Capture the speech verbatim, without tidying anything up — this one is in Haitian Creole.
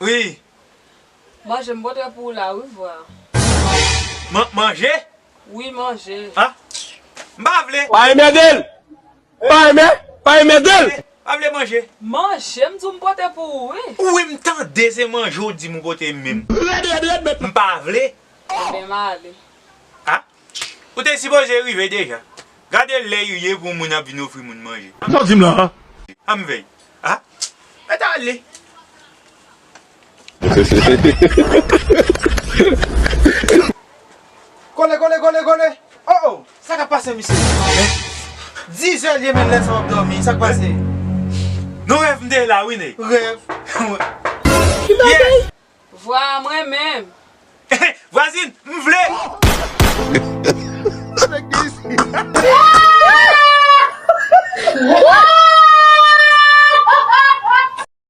Wi. Manje m pote pou ou la, wi, vwa. Man, manje? Wi, manje. Ah? M pa vle. Pa enmède l! Pa enmè! Pa enmède l! Pa vle manje. Manje, m di w m pote pou ou, wi. Wi, m tande se manje w di m ou pote m menm. M pa vle. Ebyen, m ale. Ah? Ou te sipoze rive deja. Gade lè y ye pou moun ap vin ofri moun manje. Sa w di m la a? Ann veye. Ah? Mèt ale. Kole, kole, kole, kole. Oh, oh. Sa k ap pase, misye? Dizè l ye, men lè sa w ap dòmi. Sa k pase? Non, rèv m te la, wi, ne. Rèv. Yeah. Vwa, mwen menm. Vwazin, m vle.